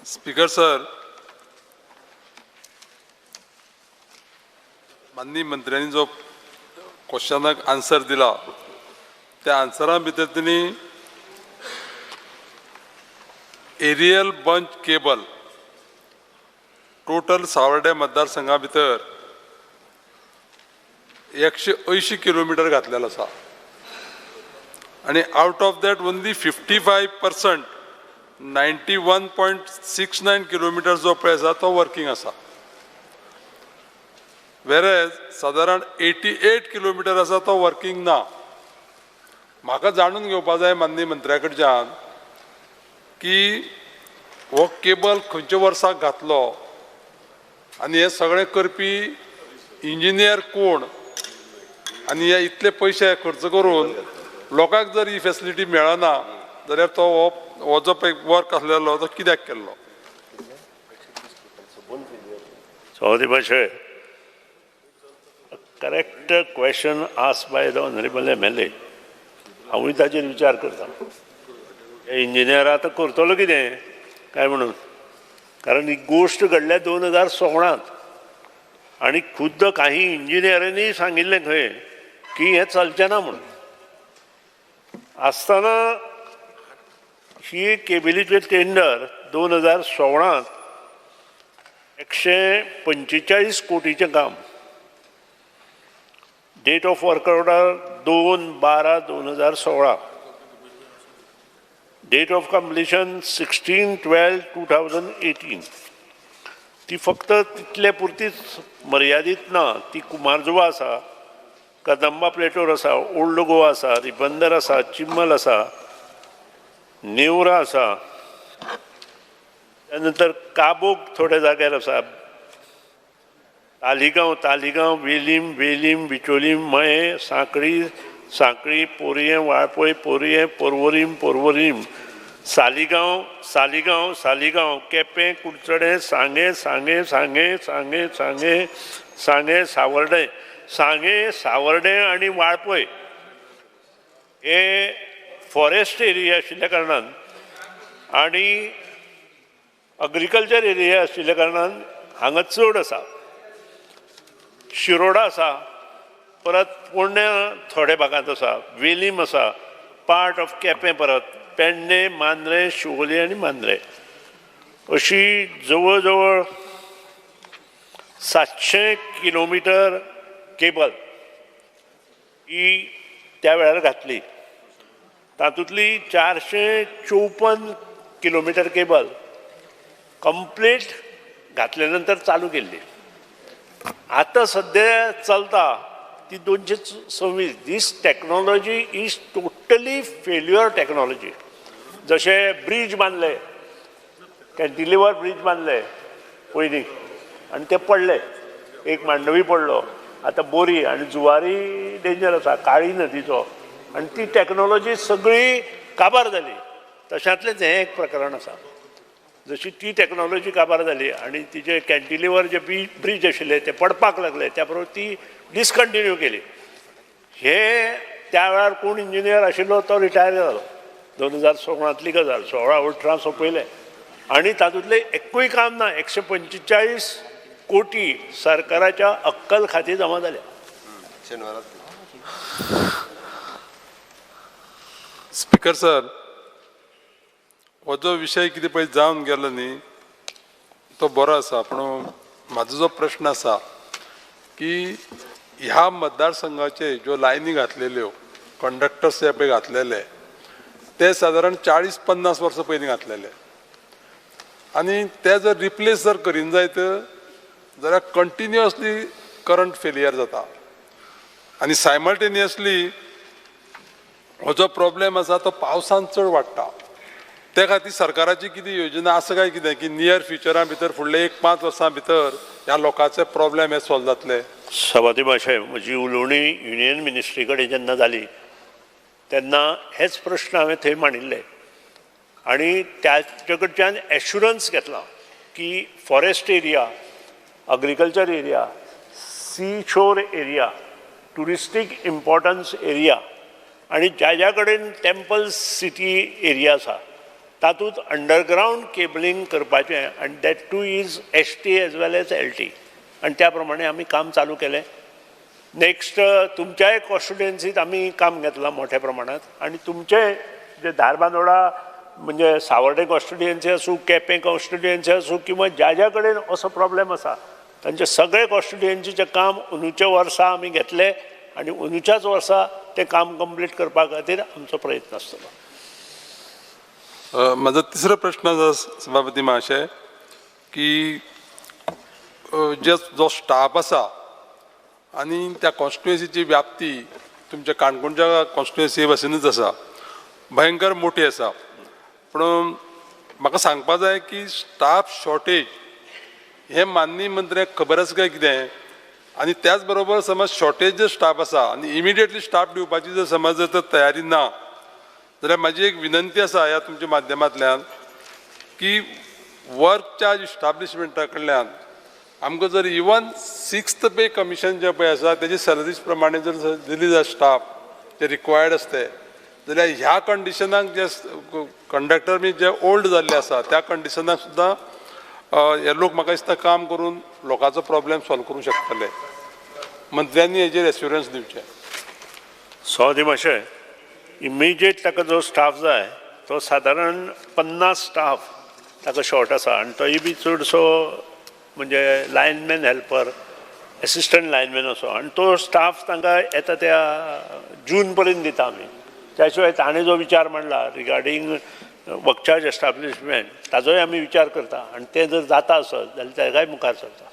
Speaker sir, माननीय मंत्र्यांनी जो क्वेश्चनाक आन्सर दिला त्या आन्सरा भितर तेणी aerial bunch cable total Savordem मतदारसंघा भितर 180 किलोमिटर घातलेलो आसा आनी out of that only 55%, 91.69 kilometre जो पळय आसा तो वर्किंग आसा, वेरेज सादारण 88 किलोमिटर आसा तो वर्किंग ना. म्हाका जाणून घेवपा जाय माननीय मंत्र्या कडच्यान की हो केबल खंयच्या वर्साक घातलो आनी हे सगळें करपी इंजिनियर कोण आनी हे इतले पयशे खर्च करून लोकांक जर ही फेसिलिटी मेळना जाल्यार तो हो जो पळय वर्क आसलेलो तो कित्याक केल्लो? सभापती महाशय, correct question asked by the honourable MLA. हांवूय ताजेर विचार करता. इंजिनियर आतां करतलो कितें काय म्हणून, कारण ही गोश्ट घडल्या 2016त आनी खुद्द काही इंजिनियरांनी सांगिल्लें खंय की हें चलचें ना म्हणून. आसतना ही केबलीचें टेंडर 2016त 145 कोटीचें काम, date of work order 2/12/2016, date of completion 16/12/2018. ती फक्त तितले पुरतीच मर्यादीत ना, ती कुमारजुवा आसा, कदंबा प्लेटोर आसा, ओल्ड गोवा आसा, रिबंदर आसा, चिम्मल आसा, नेवरा आसा, त्यानंतर काबोक थोड्या जाग्यार आसा, तालिगांव, तालिगांव, वेलीम, वेलीम, बिचोलीम, मये, सांकळी, सांकळी, पोरयें, वाळपय, पोरयें, पोरवरीम, पोरवरीम, सालिगांव, सालिगांव, सालिगांव, केपें, कुडचडें, सांगें, सांगें, सांगें, सांगें, सांगें, सांगें, सावर्डें, सांगें, सावर्डें आनी वाळपय हे फॉरेस्ट एरिया आशिल्ल्या कारणान आनी अग्रिकल्चर एरिया आशिल्ल्या कारणान हांगा चड आसा. शिरोडा आसा, परत पोरण्या थोड्या भागांत आसा, वेलीम आसा, पार्ट ऑफ केपें, परत पेडणे, मांद्रें, शिवोली आनी मांद्रें अशी जवळ जवळ 700 किलोमिटर केबल ही त्या वेळार घातली. तातूंतली 454 किलोमिटर केबल कंप्लीट घातल्या नंतर चालू केल्ली. आतां सद्या चलता ती 226. This technology is totally failure technology. जशे ब्रीज बांदले, कॅन्टिलिवर ब्रीज बांदले पयलीं आनी ते पडले, एक मांडवी पडलो, आतां बोरी आनी जुवारी डेंजर आसा काळी नदीचो, आनी ती टॅक्नोलॉजी सगळी काबार जाली. तशांतलेंच हें एक प्रकरण आसा. जशी ती टॅक्नोलॉजी काबार जाली आनी तिजे कॅन्टिलिवर जे ब्रीज आशिल्ले ते पडपाक लागले, त्या बरोबर ती डिसकंटिन्यू केली. हे त्या वेळार कोण इंजिनियर आशिल्लो तो रिटायर जालो. 2016तली गजाल, 16 18 सोंपयलें आनी तातूंतलें एक्कूय काम ना. 145 कोटी सरकाराच्या अक्कल खातीर जमा जाल्या. स्पीकर सर, हो जो विशय कितें पळय जावन गेलो न्ही तो बरो आसा, पूण म्हाजो जो प्रश्न आसा की ह्या मतदारसंघाचे ज्यो लायनी घातलेल्यो, कंडक्टर्स जे पळय घातलेले ते सादारण 40-50 वर्सां पयलीं घातलेले आनी ते जर रिप्लेस जर करीन जायत जाल्यार कंटिन्युअसली करंट फेलियर जाता आनी सायमल्टेनियसली हो जो प्रॉब्लेम आसा तो पावसान चड वाडटा. ते खातीर सरकाराची कितें योजना आसा काय कितें की नियर फ्युचरा भितर फुडले 1-5 वर्सां भितर ह्या लोकांचे प्रॉब्लेम हे सॉल्व जातले? सभापती महाशय, म्हजी उलोवणी युनियन मिनिस्ट्री कडेन जेन्ना जाली तेन्ना हेच प्रश्न हांवें थंय मांडिल्ले आनी ताचे कडच्यान एश्युरन्स घेतला की forest area, agriculture area, sea shore area, touristic importance area आनी ज्या ज्या कडेन टेम्पल सिटी एरिया आसा तातूंत अंडरग्रावंड केबलिंग करपाचें आनी that too is HT as well as LT. आनी त्या प्रमाणे आमी काम चालू केलें. नेक्स्ट, तुमच्याय कॉन्स्टिट्युएन्सीत आमी काम घेतलां मोठ्या प्रमाणांत आनी तुमचे जे धारबांदोडा म्हणजे सावर्डे कॉन्स्टिट्युएन्सी आसूं, केपें कॉन्स्टिट्युएन्सी आसूं किंवा ज्या ज्या कडेन असो प्रॉब्लेम आसा, तांचे सगळे कॉन्स्टिट्युएन्सीचें काम अंदूच्या वर्सा आमी घेतलें आनी अंदूच्याच वर्सा तें काम कंप्लीट करपा खातीर आमचो प्रयत्न आसतलो. म्हाजो तिसरो प्रश्न आसा सभापती महाशय, की जे जो स्टाफ आसा आनी त्या कॉन्स्टिट्युएन्सीची व्याप्ती तुमच्या काणकोणच्या कॉन्स्टिट्युएन्सी भाशेनूच आसा, भयंकर मोठी आसा. पूण म्हाका सांगपा जाय की स्टाफ शॉर्टेज हें माननीय मंत्र्याक खबर आसा काय कितें? आनी त्याच बरोबर समज शॉर्टेज जर स्टाफ आसा आनी इमिडिएटली स्टाफ दिवपाची जर समज जर तर तयारी ना जाल्यार म्हाजी एक विनंती आसा ह्या तुमच्या माध्यमांतल्यान की वर्क चार्ज इस्टाब्लिशमेंटा कडल्यान आमकां जर इवन सिक्स्थ पे कमिशन जें पळय आसा, तेजी सॅलरीज प्रमाणे जर दिली जाय स्टाफ जे रिक्वायर्ड आसता, जाल्यार ह्या कंडिशनाक जे कंडक्टर बी जे ओल्ड जाल्ले आसा, त्या कंडिशनाक सुद्दां हे लोक म्हाका दिसता काम करून लोकांचो प्रॉब्लेम सॉल्व करूंक शकतले. मंत्र्यांनी हेजेर एश्युरन्स दिवचें. सभापती माशे, इमिजिएट ताका जो स्टाफ जाय तो सादारण 50 स्टाफ ताका शॉर्ट आसा आनी तोय बी चडसो म्हणजे लायनमॅन हेल्पर, एसिस्टंट लायनमॅन असो. आनी तो स्टाफ तांकां येता त्या जून पर्यंत दिता आमी. त्या शिवाय ताणें जो विचार मांडला रिगार्डींग वर्क चार्ज एस्टाब्लिशमेंट, ताजोय आमी विचार करता आनी तें जर जाता आसत जाल्यार ताकाय मुखार सरता.